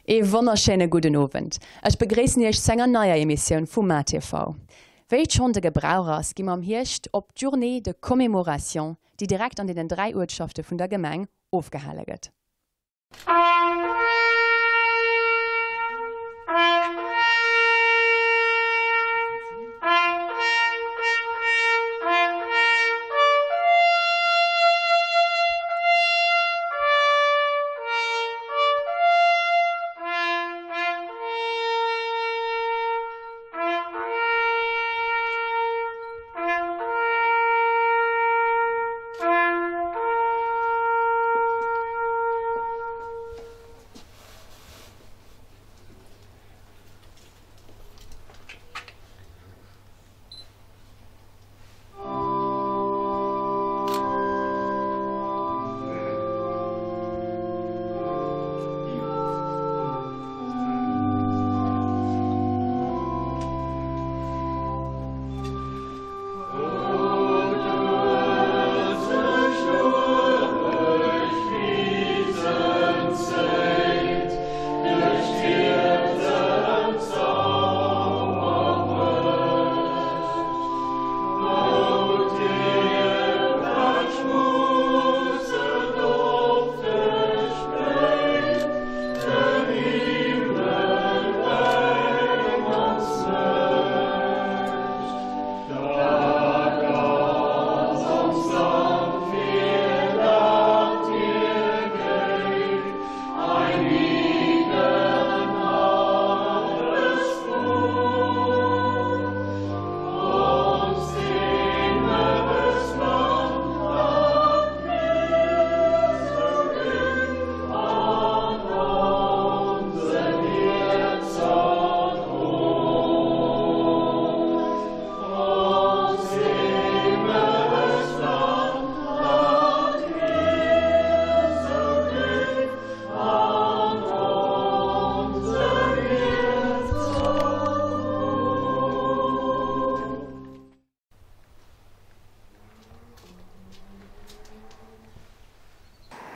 Ee wonnerschéine gudden Owend. Ech begréissen Iech zu enger neier Emissioun vu MaTV. Wéi et schonn de Gebrauch ass, gi mer am Hierscht op d'Journée de commémoration, déi direkt an deenen 3 Uertschafte vun der Gemeng ofgehale gëtt.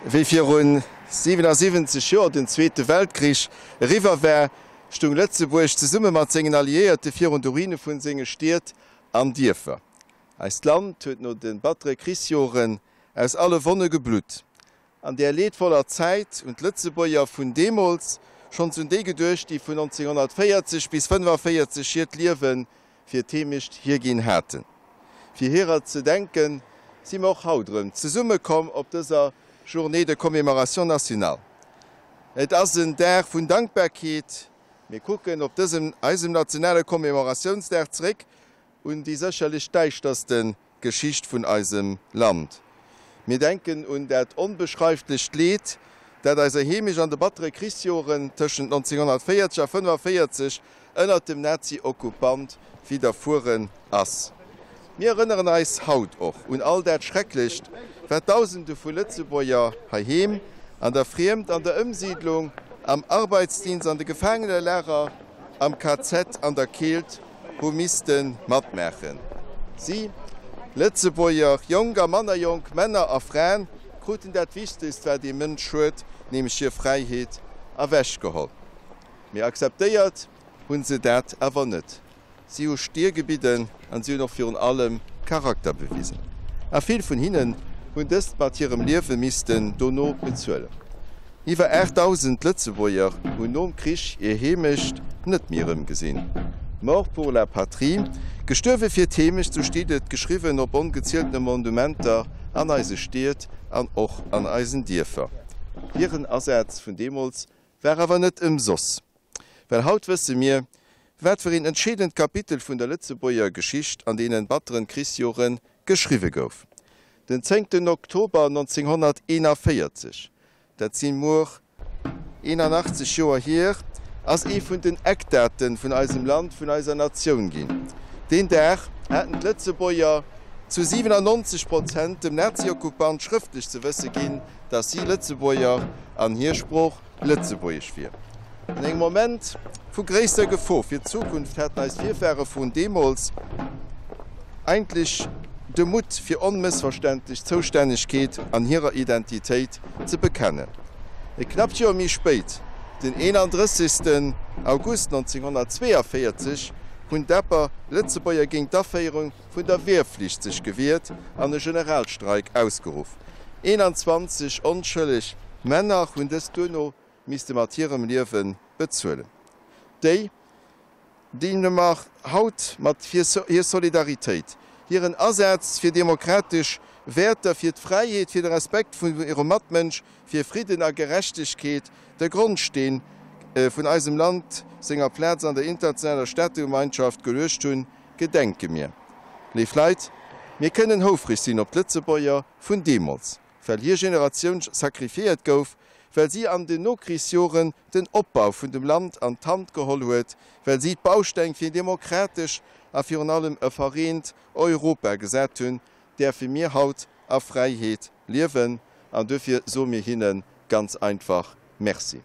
Wéi virun 77 Joer den Zweete Weltkrich eriwwer war, stung Lëtzebuerg zesumme mat sengen Alliéierte virun de Ruine vun senge Stied an Dierfer. Eist Land huet no de battere Krichsjoren aus alle Wonne geblutt. An där leedvoller Zäit hunn d'Lëtzebuerger vun deemools schonns un déi geduecht, déi vun 1940 bis 1945 hiert Liewe fir d'Heemecht hierginn haten. Fir hirer ze denken, si mer och haut erëm zesummekomm op dëser Journée de commémoration nationale. Et ass en Dag vun Dankbarkeet. Mir kucken op dësem, eisem nationale Commémoratiounsdag zeréck un déi sécherlech däischterste Geschicht vun eisem Land. Mir denken un dat onbeschreiftlecht Leed, dat eiser Heemecht an de battere Krichsjoren tëschent 1940 a 45 ënnert dem Nazi-Okkupant widderfueren ass. Mir erënneren eis haut och un all dat Schrecklecht, wat Dausende vu Lëtzebuerger heiheem, an der Friemd, an der Ëmsiidlung, am Arbeitsdienst, an de Gefaangenelager, am KZ, an der Keelt hu misste matmaachen. Si, Lëtzebuerger, jonk a manner jonk, Männer a Fraen, kruten dat Wichtegst, wat ee Mënsch huet, nämlech hir Fräiheet, ewechgeholl. Mee akzeptéiert hu se dat awer net. Si hu Stier gebidden an si hunn och virun allem Charakter bewisen. A vill vun hinnen hunn dëst mat hirem Liewe missten dono bezuelen. Iwwer 8.000 Lëtzebuerger hunn nom Krich hir Heemecht net méi erëmgesinn. Mort pour la patrie, gestuerwe fir d'Heemecht, sou steet et geschriwwen op ongezieltene Monumenter an eise Stied an och an eisen Dierfer. Hiren Asaz vun deemools war awer net ëmsoss. Well haut wësse mir, wat fir een entscheedend Kapitel vun der Lëtzebuerger Geschicht an deenen batteren Krichsjore geschriwwe gouf. Den zéngten Oktober 1941, dat si muer 81 Joer hier, ass ee vun den Eckdate vun eisem Land, vun eiser Natioun ginn. Deen Dag haten d'Lëtzebuerger zu 97 Prozent dem Nazi-Okkupant schrëftlech ze wësse ginn, datt si Lëtzebuerger an hir Sprooch Lëtzebuergesch wier. An engem Moment vu gréisster Gefor fir d'Zukunft haten eis Virfahre vun deemools eigentlech de Mutt fir onmëssverständlech Zoustännegkeet an hirer Identitéit ze bekennen. E knappt Joer méi spéit. Den 31. August 1942 hunn daper Lëtzebuerger géint d'Aféierung vun der Wehrpflicht sech gewiert an e Generalstreik ausgeruff. 21 onschëlleg Männer hunn dëst duerno misste mat hirem Liewe bezuelen. Déi, deene mer haut mat hir Solidaritéit, hiren Asaz fir demokratesch Wäerter, fir d'Fräiheet, fir de Respekt vun hirem Matmënsch, fir Fridden a Gerechtegkeet de Grondsteen vun eisem Land senger Plaz an der internationaler Staategemeinschaft geluecht hunn, gedenke mir. Léif Leit, mir kënnen houfreg sinn op d'Lëtzebuerger vun deemools, well hir Generatioun sacrifiéiert gouf, well si an den Nokrichsjoren den Opbau vun dem Land an d'Hand geholl huet, well si d'Bausteng fir en demokratesch a virun allem e vereent Europa gesat hunn, däerfe mir haut a Fräiheet liewen an duerfir soe mir hinne ganz einfach Merci.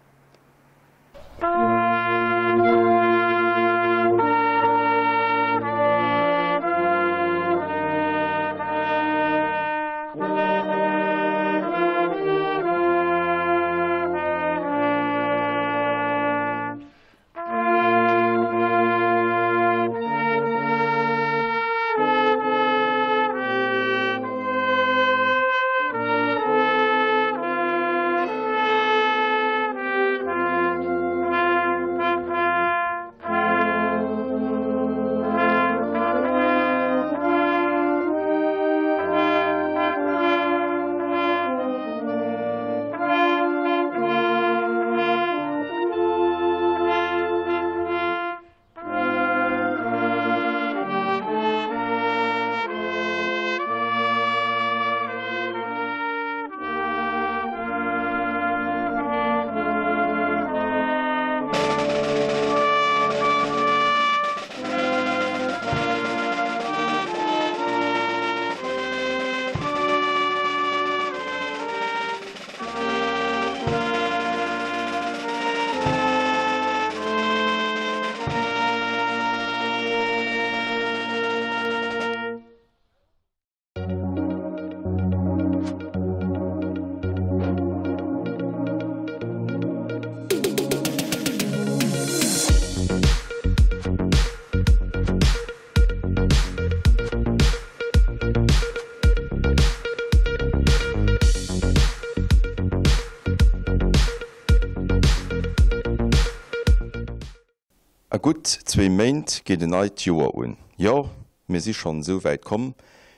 A gutt zwéi Méint geet en neit Joer un. Jo, mir si schonn esou wäit komm.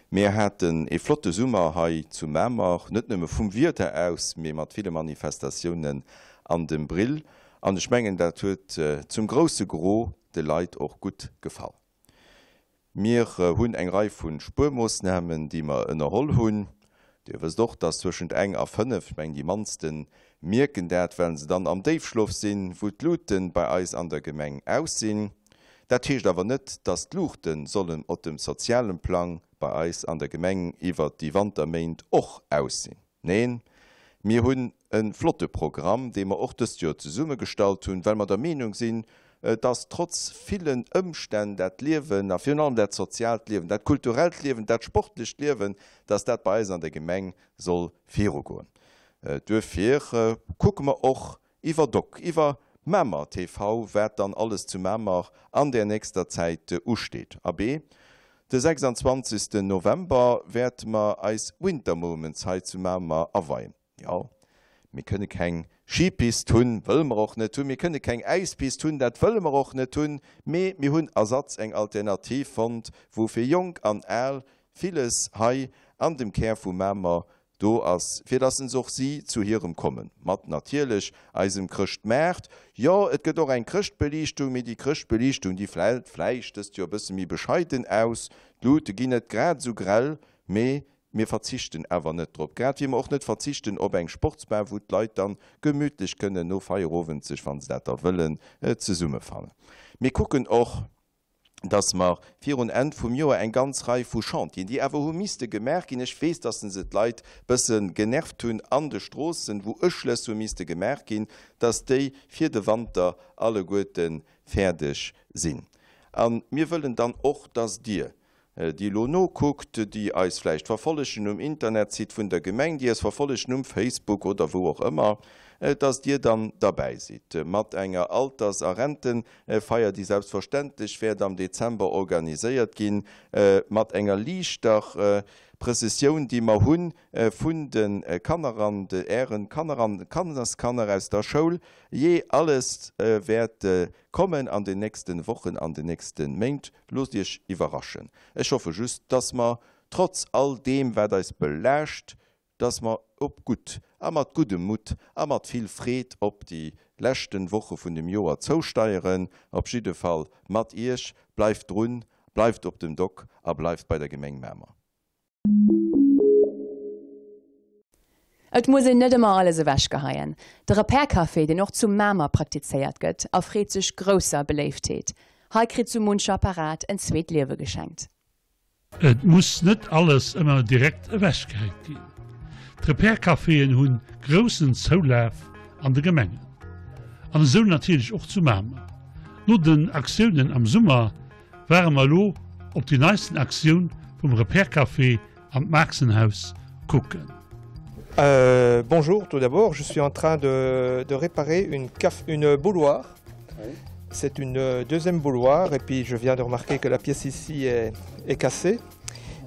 Mir haten ee flotte Summer hei zu Mamer, net nëmme vum Wieder aus, mee mat ville Manifestatiounen an dem Brill. An ech mengen, dat huet zum grousse Gros de Leit och gutt gefall. Mir hunn eng Rei vu Spuermoossnamen, déi mer ënnerholl hunn. Dir wësst och, dass zwëschent eng a fënnef, ech mengen déi mannste mierken dat, well se dann am Déifschlof sinn, wou d'Luute bei eis an der Gemeng aus sinn. Dat heescht awer net, dass d'Luuchte sollen op dem sozialen Plang bei eis an der Gemeng iwwert déi Wanterméint och aus sinn. Neen, mir hunn e flotte Programm, dee mer och dëst Joer zesummegestallt hunn, well mer der Meenung sinn, dass trotz villen Ëmstänn dat Liewen, a virun allem dat soziaalt Liewen, dat kulturellt Liewen, dat sportlecht Liewen, dass dat bei eis an der Gemeng soll virugoen. Duerfir kucke mer och Iwwer Doc, iwwer Mamer TV, wat dann alles zu Mamer an der nächster Zäit usteet. Abee, de 26 November wäerte mer eis Winter Moments hei zu Mamer aweien. Jo, mir kënne keng Skipist hunn, wëlle mer och net hunn, mir kënne keng Äispist hunn, dat wëlle mer och net hunn, mee mir hunn Ersatz, eng Alternativ fonnt, wou fir Jonk an Al villes hei an dem Kär vu Mamer do ass, fir dass ens och si zu hirem kommen, mat natierlech eisem Chrëschtmaart. Jo, et gëtt och eng Chrëschtbeliichtung, mee déi Chrëschtbeliichtung, déi fällt vläicht dëst Joer e bësse méi bescheiden aus. D'Luute ginn net grad esou grell, mee mir verzichten awer net drop, grad wéi mer och net verzichten op eng Sportsbar, wou d'Leit dann gemütlech kënnen no Feierowend sech, wa se dat da wëllen, zesummefannen. Mir kucken och, dass mer virun Enn vum Joer eng ganz Rei vu Chantieren, déi awer hu misste gemaach ginn, ech weess, dass se d'Leit bësse genervt hunn an de Stroossen, wou Ueschlëss hu misste gemaach ginn, dass déi fir de Wanter alleguerte fäerdeg sinn. A mir wëllen dann och, dass Dir. déi elo nokuckt, déi eis vläicht verfollegen um Internetsite vun der Gemeng, déi eis verfollegen um Facebook oder wou och ëmmer, dass Dir dann derbäi sidd mat enger Alters a Rentenfeier, déi selbstverständlech wäert am Dezember organiséiert ginn, mat enger Liichterprëssessioun, déi mer hu vun de Kanner an de Ären Kanner an Kannerskanner aus der Schoul. Jee, alles wäert kommen an den nächsten Wochen, an den nächsten Méint. Loosst Iech iwwerraschen. Ech hoffe just, dass mer trotz all deem, wat eis belaascht, dass mer op gutt a mat guddem Mutt a mat vill Freed op déi leschten Woche vun dem Joer zousteieren. Op jidde Fall mat Iech. Bleift drun, bleift op dem Dock a bleift bei der Gemeng Mamer. Et muss een net ëmmer alles ewechgeheien. De Repair Café, deen och zu Mamer praktizéiert gëtt, erfreet sech grousser Beléiftheet. Hei kritt sou muncher Apparat en zweet Liewe geschenkt. Et muss net alles ëmmer direkt ewechgehäit ginn. D'Repair Caféen hunn groussen Zoulaf an de Gemengen. An esou natierlech och zu Mamer. No den Aktiounen am Summer ware mer elo op déi neisten Aktioun vum Repair Café am Marxenhaus kucken. Euh, bonjour, tout d'abord, je suis en train de, de réparer une, caf une bouloire. Oui. C'est une euh, deuxième bouloire et puis je viens de remarquer que la pièce ici est, est cassée.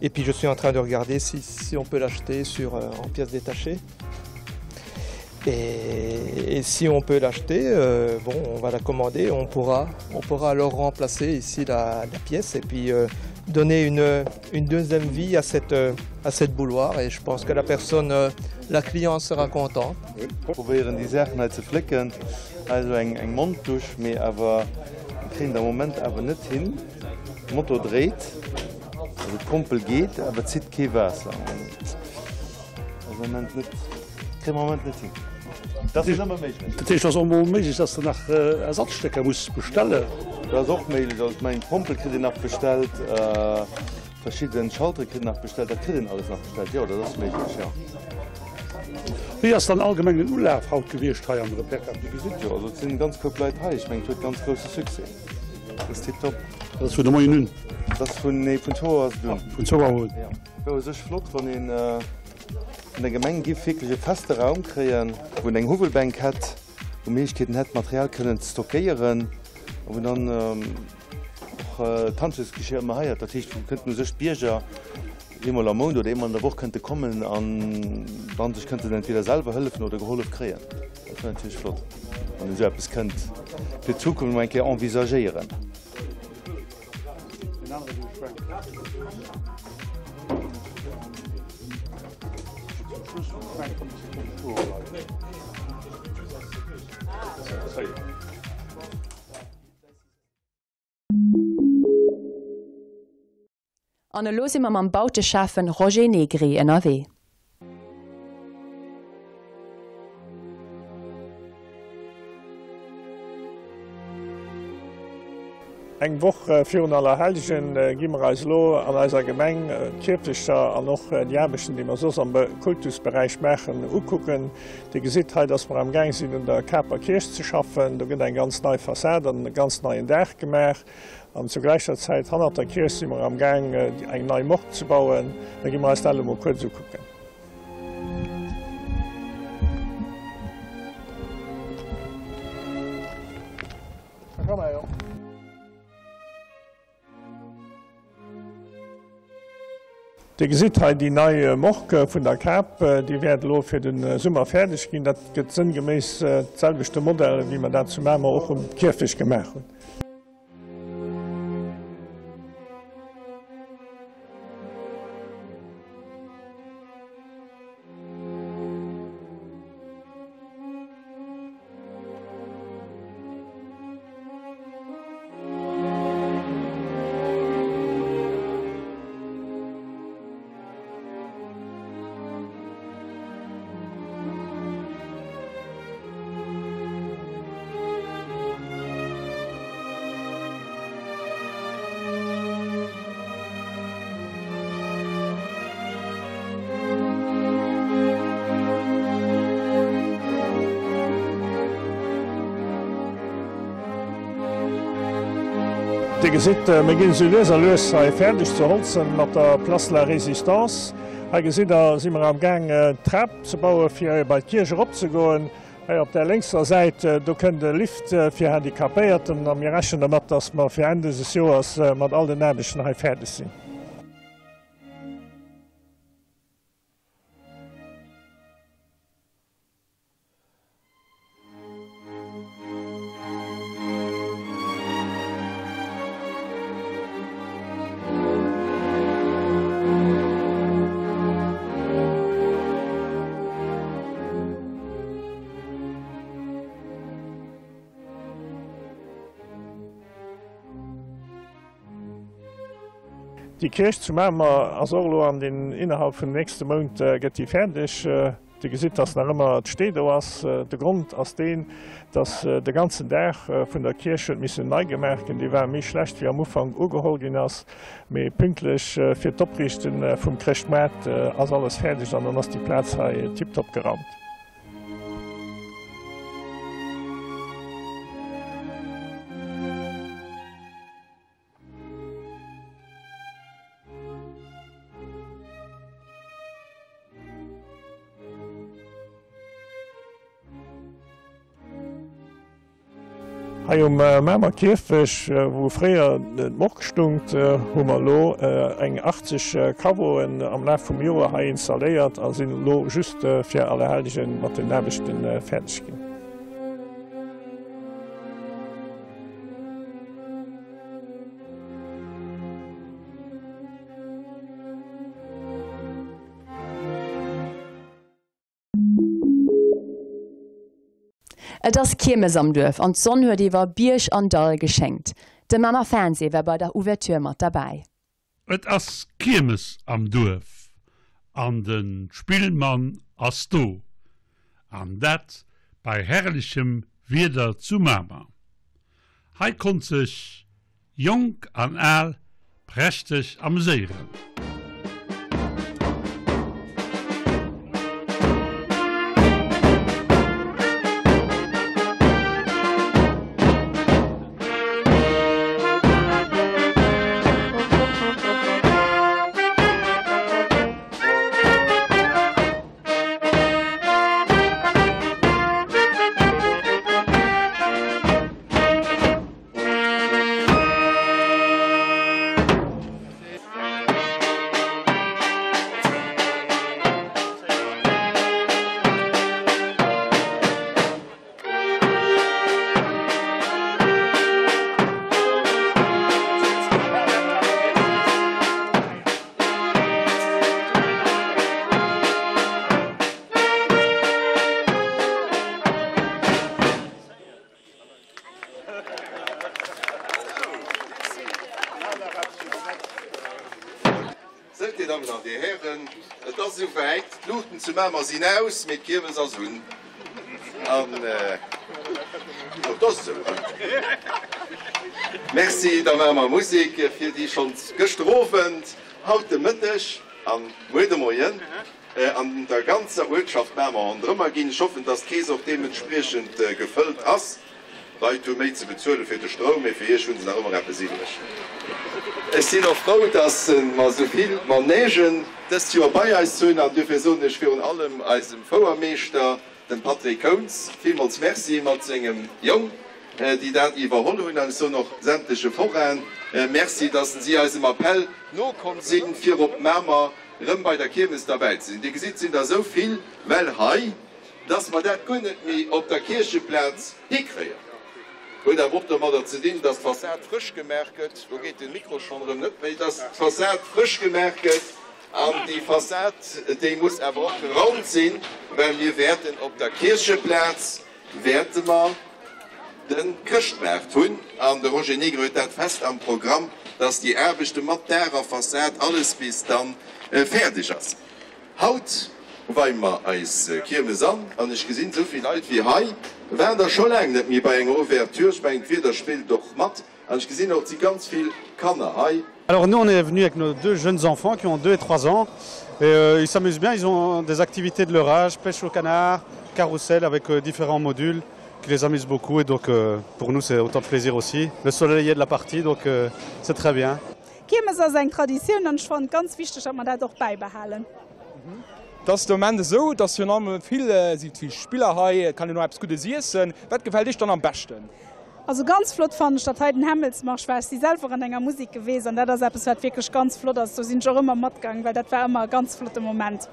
Et puis je suis en train de regarder si, si on peut l'acheter sur euh, en pièces détachées. Et, et si on peut l'acheter, euh, bon, on va la commander, on pourra, on pourra alors remplacer ici la, la pièce et puis euh, donner une, une deuxième vie à cette, euh, à cette bouloire et je pense que la personne, euh, la cliente sera contente. Probéieren déi Saachen hei ze flécken, hei esou eng eng Monddusch, mee awer kréien et am Moment awer net hin. De Motor dréit, also d'Pompel geet, awer zitt kee Waasser. Ass am Moment net, kréie mer am Moment net hin. Dat ass ëmmer méiglech. Dat heescht, et ass och emol méiglech, dass de nach Ersatzstécker muss bestellen? Dat ass och méiglech. Also ech mengen, d'Pompel kritt een nach bestellt. Verschidden Schaltere kritt een nach bestellt, dat kritt een alles nach bestellt, jo dat ass méiglech, jo. Wéi ass dann allgemeng den Ulaf haut gewiescht hei am Repair Café? Dir gesitt jo, also et sinn e ganz Koup Leit hei, ech mengen et huet ganz grousse Succès, dat ass tiptop. Dat ass vun de Moien un? Dat ass vun, nee vun zwou Auer ass et un. Vun zwou Auer un? Jo. Wär u sech flott wann een an der Gemeng giff wierklech e feste Raum kréien, wou een eng Huwwelbänk hätt, wou Méiglechkeeten hätt Material kënnen ze stockéieren a wou dann och d'Handwierksgeschir ëmmer hei ass. Dat heescht, wou kënnten u sech d'Bierger eemol am Mount oder eemol an der Woch kënnte kommen an dann sech kënnten entweder selwer hëllefen oder gehollef kréien. Dat wär natierlech flott, wann een esou eppes kënnt fir d'Zukunft emol eng Kéier envisagéieren. An elo si mer mam Bauteschäffen Roger Negri ënnerwee. Eng Woch virun Allerhellgen gi mer eis elo an eiser Gemeng d'Kierfechter an och déi Aarbechten, déi mer soss am Kultusberäich maachen, ukucken. Dir gesitt hei, dass mer am Gaang sinn un der Caper Kierch ze schaffen. Do gëtt eng ganz nei Fassad an e ganz neien Daach gemaach. An zur gläicher Zäit hannert der Kierch si mer am Gaang eng nei Morgue ze bauen. Da gi mer eis dat elo mol kuerz ukucken. Dir gesitt hei déi nei Morgue vun der Kap. Déi wäert elo fir de Summer fäerdeg ginn. Dat gëtt sënngeméiss d'selwechte Modell, wéi mer dat zu Mamer och um Kierfecht gemaach hunn. Dir gesitt, mir ginn esou lues a lues hei fäerdeg zu Holzem mat der Place de la Résistance. Hei gesitt Der, si mer am Gaang d'Trap ze baue fir bei d'Kierch eropzegoen. Hei op där lénkser Säit, do kënnt e Lift fir Handicapéierten a mir rechnen dermat, dass mer fir Enn dëses Joers mat all den Aarbechten hei fäerdeg sinn. Déi Kierch zu Mamer ass och elo an den, innerhalb vun den nächste Mount gëtt déi fäerdeg. Dir gesitt, dass nach ëmmer d'Stee do ass. De Grond ass deen, dass de ganzen Daach vun der Kierch huet missen nei gemaach ginn. Dee war méi schlecht, wéi am Ufank ugeholl ginn ass. Mee pünktlech fir d'Opriichte vum Chrëschtmaart ass alles fäerdeg an dann ass déi Plaz hei tiptop geraumt. Hei um Mamer Kierfech, wou fréier d'Morgue stungt, hu mer elo eng 80 Caveauen am Laf vum Joer hei installéiert a sinn elo just fir Allerhellgen mat den Aarbechte fäerdeg ginn. Et ass Kiermes am Duerf an d'Sonn huet iwwer Bierg an Dall geschéngt. De Mamer Fernseh war bei der Ouverture mat derbäi. Et ass Kiermes am Duerf an de Spillmann ass do. An dat bei herrlechem Wieder zu Mamer. Hei konnt sech Jonk an Al prächteg ameséieren. Sou, Dir Dammen an Dir Hären, et ass esou wäit, d'Luuchten zu Mamer sinn aus, mee d'Kiermes ass un. An och dat ass esou, he? Merci der Mamer Musek fir déi schonns gëschter Owend, haut de Mëtteg an muer de Moien an der ganzer Uertschaft Mamer ronderëmmer ginn. Ech hoffen, dass d'Keess och deementspriechend gefëllt ass. D'Leit hu méi ze bezuele fir de Stroum, mee fir iech hu se nach ëmmer eppes iwwreg. Ech sinn och frou, dass mer esou vill Manègen dëst Joer bei eis hunn an duerfir soen ech virun allem eisem Fouermeeschter, dem Patrick Kounz, villmools Merci mat sengem Jong, déi dat iwwerholl hunn. An ech soen och sämtleche Forainen Merci, dass si eisem Appell nokomm sinn, fir op Mamer rëm bei der Kiermes derbäi ze sinn. Dir gesitt, et sinn der esou vill, well hei. Dass mer dat guer net méi op der Kiercheplaz hikréien, huet awer och domadder ze dinn, dass d'Fassad frësch gemaach gëtt, do geet de Mikro schonn erëm net méi, dass d'Fassad frësch gemaach gëtt an déi Fassad, déi muss awer och geraumt sinn, well mir wäerten op der Kiercheplaz wäerte mer de Chrëschtmaart hunn an de Roger Negri huet dat fest am Programm, dass déi Aarbechte mat Daach a Fassad alles bis dann fäerdeg ass. Haut weien mer eis Kiermes an, an ech gesinn esou vill Leit wéi hei waren der scho laang net méi bei enger Ouverture. Ech mengen d'Wieder spillt och mat an ech gesinn och et si ganz vill Kanner hei. Alors nous on est venu avec nos deux jeunes enfants qui ont 2 et 3 ans et euh, ils s'amusent bien, ils ont des activités de leur âge, pêche au canard, carrousel avec euh, différents modules. qui les amuse beaucoup et donc euh, pour nous c'est autant de plaisir aussi. Le soleil est de la partie donc euh, c'est très bien. Kiermes ass eng Traditioun an ech fannen et ganz wichteg, datt mer dat och bäibehalen. Et ass de Moment esou, dass virun allem vill, si vill Spiller hei, et kann een och eppes Guddes iessen. Wat gefält Iech dann am beschten? Also ganz flott fannen ech dat hei, den Hämmelsmarsch war. Ech si selwer an enger Musek geweest an dat ass eppes wat wierklech ganz flott ass. Do sinn ech och ëmmer matgaangen, well dat war ëmmer e ganz flotte Moment.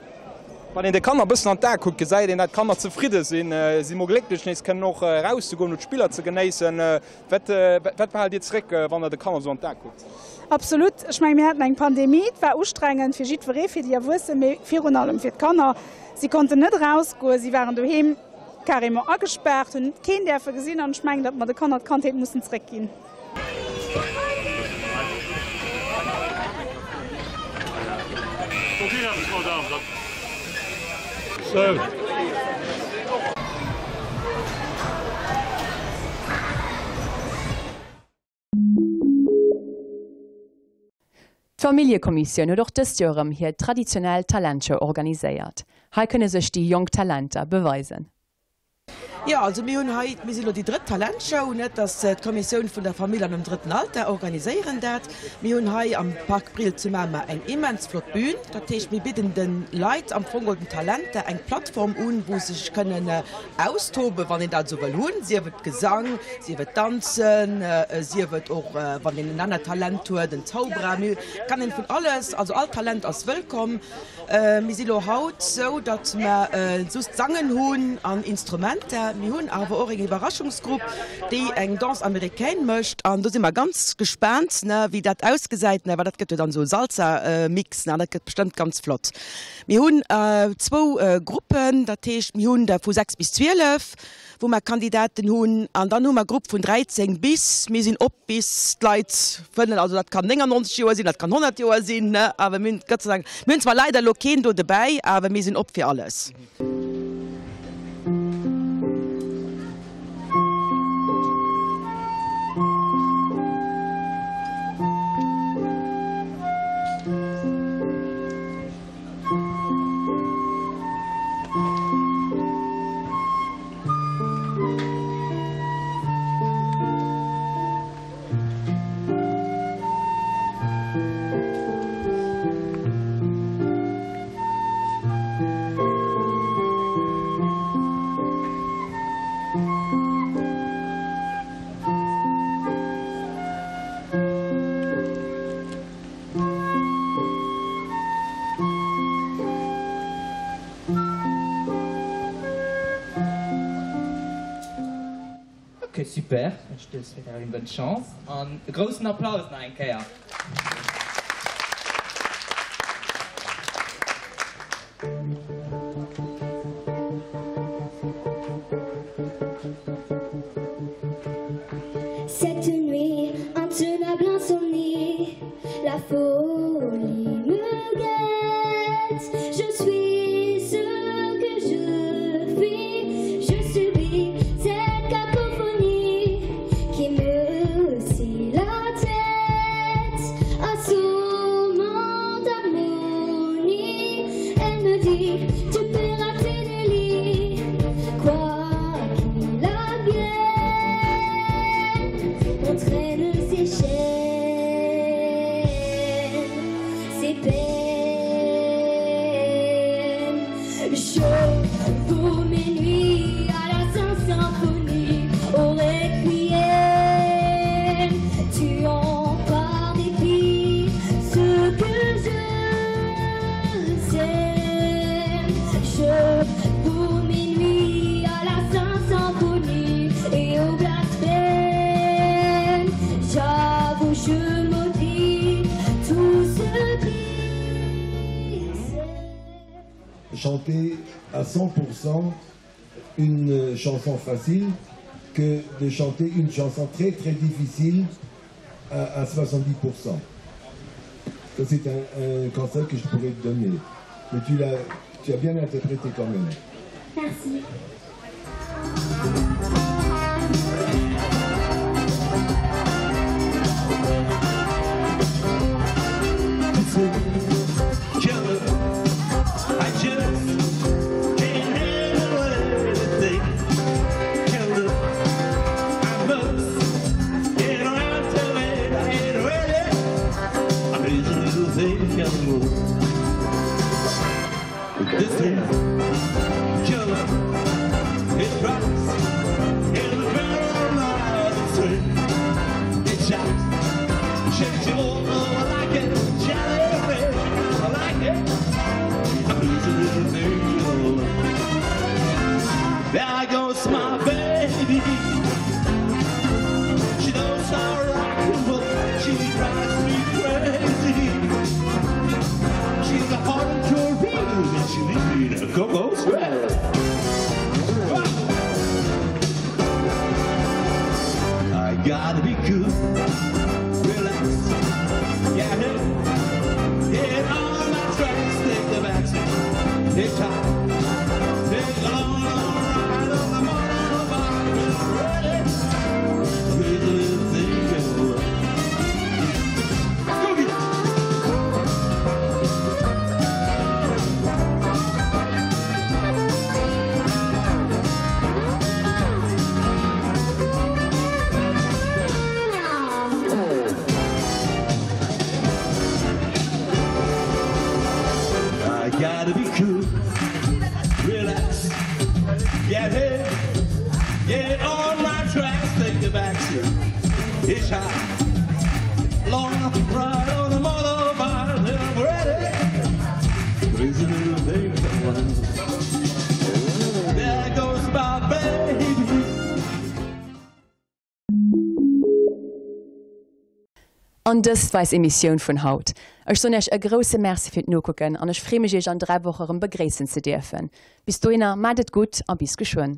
Wann een de Kanner e bëssen an d'Ae kuckt, gesäit een dat d'Kanner zefridde sinn, si mol glécklech nees kënnen och erauszegoen an d'Spiller ze genéissen. Wat wat behaalt Dir zeréck, wann Der de Kanner esou an d'Ae kuckt? Absolut. Ech mengen, mir haten eng Pandemie, et war ustrengend fir jiddweree, fir déi Erwuessen, mee virun allem fir d'Kanner. Si konnten net erausgoen, si waren doheem carrément agespaart, hunn keen däerfe gesinn an ech mengen, datt mer de Kanner d'Kandheet mussen zeréckginn. D'Familljekommissioun huet och dëst Joer erëm hir traditionell Talentshow organiséiert. Hei kënne sech déi jonk Talenter beweisen. Jo, also mir hunn hei, mir sinn elo déi drëtt Talentshow, net dass d'Kommissioun vun der Famill an dem drëtten Alter organiséieren dat. Mir hunn hei am Park Brill zu Mamer eng immens flott Bühn. Dat heescht, mir bidden de Leit am Fong oder den Talenter eng Plattform un, wou se sech kënnen austoben, wann een dat esou wëll hunn, sief et Gesang, sief et Danzen, sief et och, wann een en anert Talent huet, en Zauberer. Mir kann een vun alles, also all Talent ass wëllkomm. Mir si lo haut sou, datt mer just sangen hunn an Instrumenter. Mir hunn awer och eng Iwwerraschungsgrupp, déi eng Danse américaine mécht an do si mer ganz gespaant, ne, wéi dat ausgesäit, ne, well dat gëtt jo dann esou e Salsa-Mix, ne, an dat gëtt bestëmmt ganz flott. Mir hunn zwou Gruppen, dat heescht mir hunn der vu 6 bis 12, wou mer Kandidaten hunn an dann hu mer Grupp vun 13 bis, mir sinn op bis d'Leit fënnen, also dat kann 99 Joer sinn, dat kann 100 Joer sinn, ne, awer mir hunn Gott sei Dank, mir hunn zwar leider elo keen do dobäi, awer mir sinn op fir alles. Ok super, ech te souhaite une bonne chance an e groussen Applaus nach eng Kéier. Cette nuit intenable insomnie La folie me guette Je suis ce que je fuis Je subis cette cacophonie Qui me scie la tête Assommant harmonie Elle me dit tu paieras tes délits Quoi qu'il advienne On traîne ses chaînes Ses peines Je vous mes nuits à la Saint-Symphonie Au requiem Tuant par dépit ce que je sème Je vous mes nuits à la Saint-Symphonie Et au blasphème J'avoue, je maudis tout ce qui Chanter à 100% une chanson facile que de chanter une chanson très très difficile à, à 70%. Ça c'est un, un conseil que je pourrais te donner. Mais tu l'as tu as bien interprété quand même. Merci. This is killer. It rocks in the middle of the street. It shocks, shakes you all. I like it. Jellyfish, I like it. I'm losing little angel. There goes my baby. She knows how to rock and roll. She drives me crazy. She's a hardcore and she leaves me to go go sweat. I gotta be cool, relax, yeah, get on my tracks, take the backseat, hitchhike, take a long, long ride on the motorbike, ready, crazy little thing. Go get it. I gotta be cool, relax, get hit, get on my tracks, take the backseat, hitchhike, long ride on the motorbike, and I'm ready. Crazy little thing. There goes my baby. An dëst war eis Emissioun vun haut. Ech soen Iech e grousse Merci fir d'Nokucken an ech free mech Iech an 3 Woche rëm begréissen ze dierfen. Bis dohinner, maacht et gutt a bis geschwënn.